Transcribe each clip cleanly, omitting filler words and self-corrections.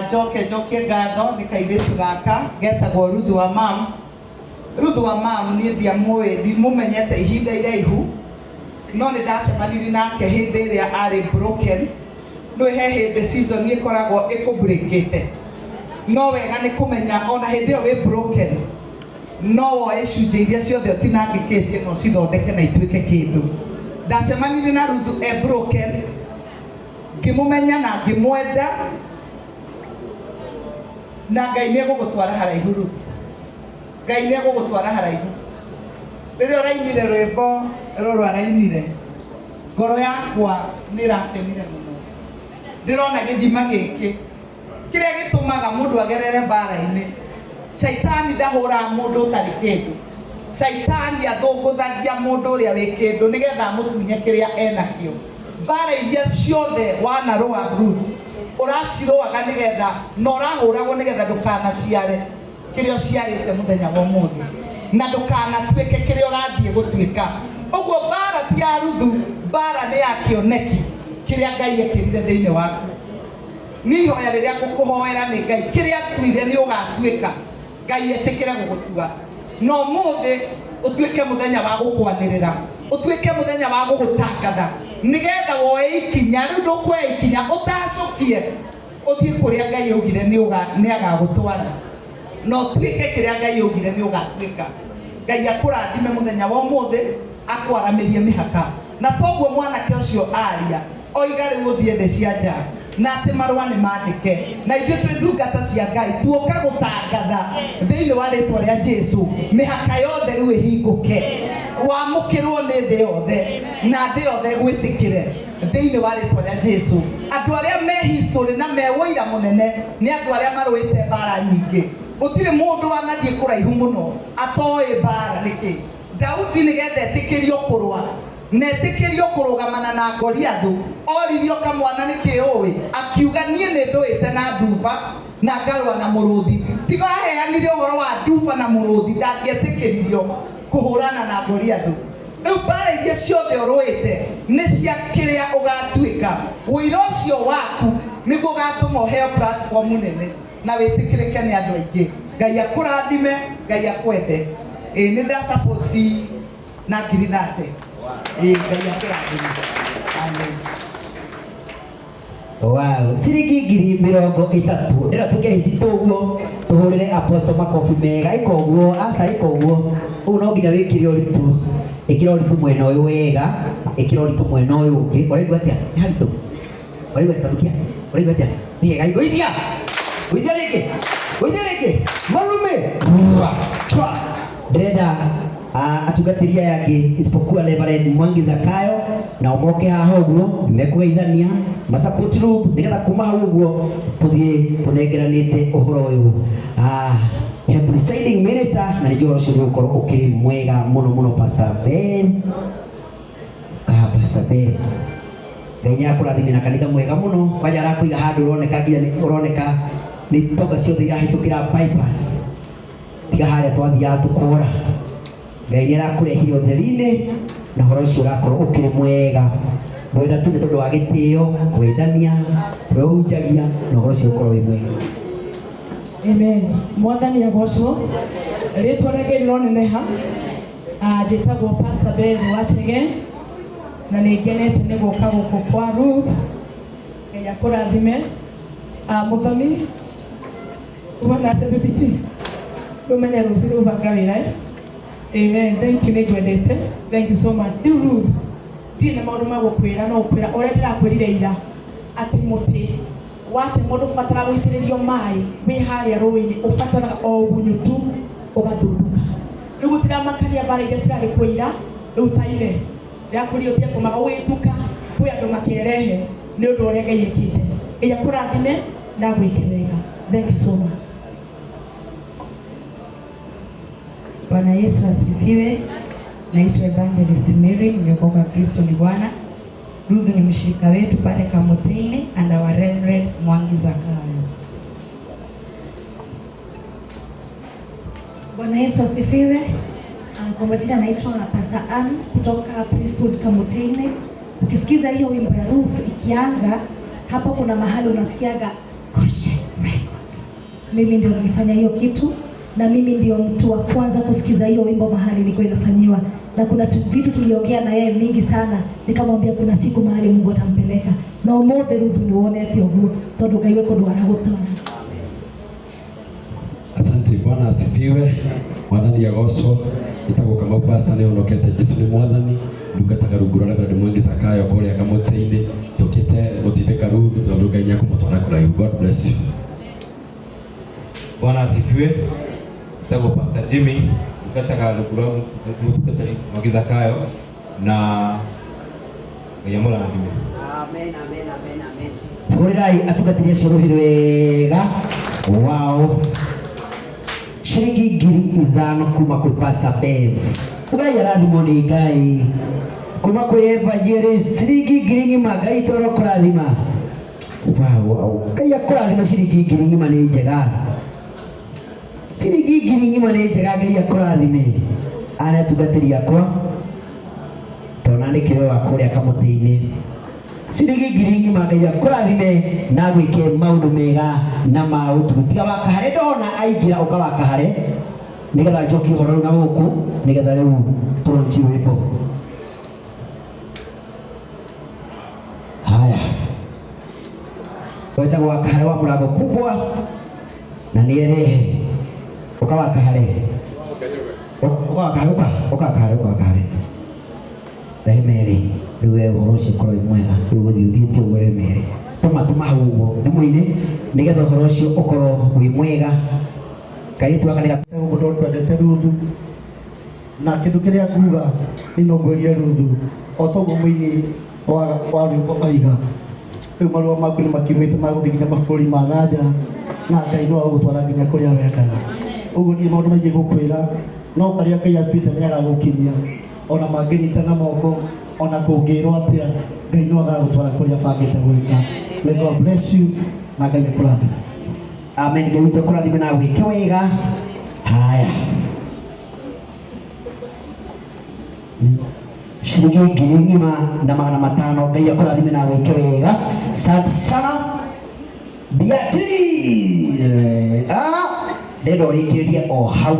Njoke njokie ngatho nĩ kairĩtu gaka getagwo Ruthu wa mam. Ruthu wa mam niĩ ndiamũĩ, ndimũmenyete ihinda iraihu, no nĩ ndacemanirie nake hĩndĩ ĩrĩa arĩ broken. Nĩ he hĩndĩ season ĩkoragwo ĩkũbreakĩte, no wega nĩ kũmenya ona hĩndĩ ĩyo wĩ broken no woe icunjĩ iria ciothe ũtinangĩkĩtie na ũcithondeke na ituĩke kĩndũ. Ndacemanirie na Ruthu e broken, ngĩmũmenya na ngĩmwenda, na Ngai nĩ egũgũtwara haraihu. Ruthu, Ngai nĩ egũgũtwara haraihu. Rĩrĩa ũrainire rwĩmbo rũrũ arainire, ngoro yakwa nĩ ĩrakenire mũno. Ndĩrona gĩthima gĩkĩ kĩrĩa gĩtũmaga mũndũ agerere mbara-inĩ. Caitani ndahũraga mũndũ ũtarĩ kĩndũ. Caitani athũngũthagia mũndũ ũrĩa wĩ kĩndũ nĩgetha amũtunye kĩrĩa enakĩo. Mbara iria ciothe wanarũa, Ruth, ũracirũaga nĩgetha na ũrahũragwo nĩgetha ndũkanaciare kĩrĩa ũciarĩte mũthenya wa ũmũthĩ, na ndũkanatuĩke kĩrĩa ũrathiĩ gũtuĩka. Ũguo mbara ti ya Ruthu, mbara nĩ ya kĩoneki kĩrĩa Ngai ekĩrire thĩinĩ waku. Niĩ ihoya rĩrĩa ngũkũhoera nĩ Ngai kĩrĩa atuire nĩ ũgatuĩka, Ngai etĩkĩre gũgũtua, na ũmũthĩ ũtuĩke mũthenya wa gũkwanĩrĩra, ũtuĩke mũthenya wa gũgũtangatha, nĩgetha woe ikinya. Rĩu ndũkuoya ikinya ũtacũkie ũthiĩ kũrĩa Ngai augire nĩ agagũtwara, na ũtuĩke kĩrĩa Ngai augire nĩ ũgatuĩka. Ngai akũrathime mũthenya wa ũmũthĩ, akwaramĩrie mĩhaka. Na toguo mwanake ũcio aria oiga rĩu ũthiĩ thĩ cia nja na atĩ marũa nĩ mandĩke, na ithuĩ twĩ ndungata cia Ngai tuoka gũtangatha thĩinĩ wa rĩtwa rĩa Jesu mĩhaka yothe rĩu ĩhingũke, wamũkĩrwo nĩ thĩ yothe na thĩ yothe ĩgwĩtĩkĩre thĩinĩ wa rĩtwa rĩa Jesu. Andũ arĩa me history na me ũira mũnene nĩ andũ arĩa marũĩte mbara nyingĩ. Gũtirĩ mũndũ wanathiĩ kũraihu mũno atoĩ mbara nĩkĩ. Daudi nĩgetha etĩkĩrio kũrũa na etĩkĩrio kũrũgamana na Goliathu, oririo kamwana nĩkĩ ũĩ, akiuga niĩ nĩ ndũĩte na nduba na ngarũa na mũrũthi. Tiga aheanire ũhoro wa nduba na mũrũthi, ndangĩetĩkĩririo kũhũrana na Goliathu. Rĩu mbara iria ciothe ũrũĩte nĩ cia kĩrĩa ũgatuĩka. Ũira ũcio waku nĩguo ũgatũma ũheo platform nene na wĩtĩkĩrĩke nĩ andũ aingĩ. Ngai akũrathime, Ngai akwende. Ĩĩ nĩ ndasupport na 30,000. Ĩĩ Ngai akũrathime. Amen. Wow, ciringi 30,000. Ndĩra tuke ici tũguo tũhũrĩre apostle makobi mega. Ĩka ũguo, aca ĩka ũguo. Ũũ no nginya wĩkĩre ũritũ. Ĩkĩra ũritũ mwena ũyũ wega, ĩkĩra ũritũ mwena ũyũ ũngĩ. Ũraigua atĩa? Nĩ haritũ. Ũraigua atĩa? Thukia. Ũraigua atĩa? Thiĩ gũithia. Gũithia rĩngĩ. Gũithia rĩngĩ. Marume. Twa. Ndĩrenda atungatĩri aya angĩ isipokuwa Reverend Mwangi Zakayo na moke haha ũguo mekũgeithania masupport Ruth nĩgetha kuma hau ũguo tũthiĩ tũnengeranĩte ũhoro ũyũ. He presiding minister na nĩnjũĩ ũhoro ũcio nĩũgũkorwo ũkĩrĩ mwega mũno mũno. Pastor Ben. Pastor Ben, Ngai nĩ akũrathime na kanitha mwega mũno. Kwanja arakũiga handũ ũroneka nginya ũroneka nĩ tonga ciothe irahĩtũkĩra bypass, tiga harĩa twathiaga tũkora. Ngai nĩ arakũrehire ũtheri-inĩ na ũhoro ũcio ũrakorwo ũkĩrĩ mwega. Ngwenda tu nĩ tondũ wa gĩtĩo kũgeithania kũrĩa ũhunjagia na ũhoro ũcio ũkorwo wĩ mwega. Amen. Mwathani agocwo. Rĩtwa rĩa Ngai rĩroneneha. Njĩtagwo Pastor Beth Wachege na nĩ ngenete nĩ gũka gũkũ kwa Ruth. Ngai akũrathime. Mũthoni wona atĩa BBT? Ũmenye rũciũ ũbanga wĩra, eh? Amen. Thank you, nĩ ngwendete. Thank you so much. Rĩu Ruth, ndirĩ na maũndũ ma gũkwĩra, no gũkwĩra ũrĩa ndĩrakwĩrire ira atĩ mũtĩ watemwo ndũbataraga gũitĩrĩrio maĩ, wĩ harĩa rũĩ-inĩ ũbataraga o ũgunyu tu ũgathundũka. Rĩu gũtiramakania mbara iria cirarĩ kuo ira, rĩu ta ine ndĩrakwĩrire ũtige kũmaga ũgĩtuka, kwĩ andũ makerehe nĩ ũndũ ũrĩa Ngai ekĩte. Ngai akũrathime na agwĩke wega. Thank you so much. Bwana Yesu asifiwe. Naitwa Evangelist Mary, nimeokoka, Kristo ni Bwana. Ruth ni mshirika wetu pale Kamotini and our Reverend Mwangi Zakayo. Bwana Yesu asifiwe. Kwa majina naitwa Pastor Ann kutoka Priesthood Kamotini. Ukisikiza hiyo wimbo ya Ruth ikianza, hapo kuna mahali unasikiaga koshe. Mimi ndio nilifanya hiyo kitu na mimi ndio mtu wa kwanza kusikiza hiyo wimbo mahali ilikuwa inafanyiwa, na kuna vitu tuliongea na yeye mingi sana, nikamwambia kuna siku mahali Mungu atampeleka na umuthi Ruthu niwonete uguo tondu Ngai we kundu aragutwara. Asante. Bwana asifiwe. Mwathani agocwo. Njĩtagwo Kamau Pastor, nĩ honokete. Jesu nĩ Mwathani. Ndungataga rungu rwa Reverend Mwangi Zakayo kũrĩa Kamũtĩ-inĩ. Tũkĩte gũtindĩka Ruthu tondũ Ngai nĩ ekũmũtwara kũraihu. God bless you. Bwana asifiwe. Njĩtagwo Pastor Jimmy, ndungataga rungu rwa mũtungatĩri Mwangi Zakayo na Ngai amũrathime. Amen, amen, amen, amen. Hũrĩrai atungatĩri acio rũhĩ rwega. Wao. Ciringi 5,000 kuma kwĩ Pastor Bev. Ngai arathimwo nĩ Ngai. Kuma kwĩ Evangelist ciringi ngiri ng'ima. Ngai toro kũrathima. Wow, wow. Ngai akũrathima. Ciringi ngiri ng'ima nĩ njega. Ciringi ngiri ng'ima nĩ njega. Ngai akũrathime. Aya nĩ atungatĩri akwa. Tona nĩ kĩrĩ wa kũrĩa Kamũtĩ-inĩ. Ciringi ngiri ng'ima. Ngai akũrathime na gwĩke maũndũ mega na ma ũtugi. Tiga wakahare ndona aingĩra ũka wakahare nĩgetha njokie ũhoro rĩu na gũkũ nĩgetha rĩu tũronji rwĩmbo. Haya, wetagwo wakahare wa mũrango kubwa na nĩerehe. Ũka wakahare, ũka wakahare, ũka ũka wakahare, ũka wakahare. Rehe merĩ rĩu we ũhoro ũcio ũkorwo wĩ mwega. Rĩu ũgũthiĩ ũthiĩte ũguo, rehe merĩ tũma tũma hau ũguo thimũ-inĩ nĩgetha ũhoro ũcio ũkorwo wĩ mwega. Kairĩtu gaka nĩ Ũguo tondũ twendete Ruthu na kĩndũ kĩrĩa nguga nĩ no ngwĩrie Ruthu o toguo mũini wa rwĩmbo aiga rĩu marũa maku nĩ makiumĩte ma gũthiĩ nginya mabũrũri ma na nja na Ngai no agũgũtwara nginya kũrĩa wendaga. Ũguo niĩ maũndũ maingĩ gũkwĩra no karĩa Ngai atuĩte nĩ agagũkinyia ona mangĩnyitana moko ona kũngĩrwo atĩa Ngai no agagũtwara kũrĩa abangĩte gwĩka. May God bless you na Ngai akũrathime. Amen. Ngai witũ akũrathime na gwĩke wega. Haya, ciringi 1,500. Ngai akũrathime na gwĩke wega. Asante sana Beatrice. Ah, ndĩrenda ũrĩkĩrĩrie o hau.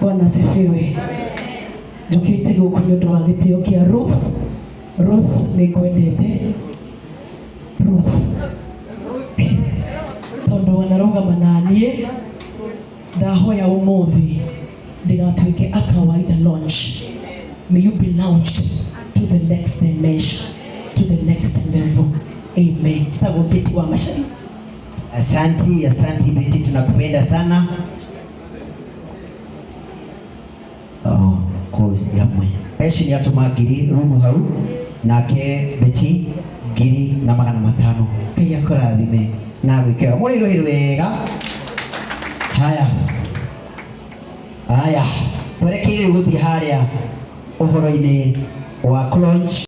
Bwana asifiwe. Njũkĩte gũkũ nĩ ũndũ wa gĩtĩo kĩa Ruth. Ruth, nĩ ngwendete Ruth tondũ wanarũgama na niĩ. Ndahoya ũmũthĩ ndĩgatuĩke a kawaida launch. May you be launched to the next dimension, to the next level. Amen. Njĩtagwo Betty wa Macharia. Asanti, asanti Betty, tunakupenda sana. Oh, kozi hamwe. Eci nĩ atũma ngiri Ruthu hau nake Betty 1,500. Ngai akũrathime na gwĩke wega. Mũrĩ wega. Haya, haya, twerekeire rĩu gũthiĩ harĩa ũhoro-inĩ wa launch.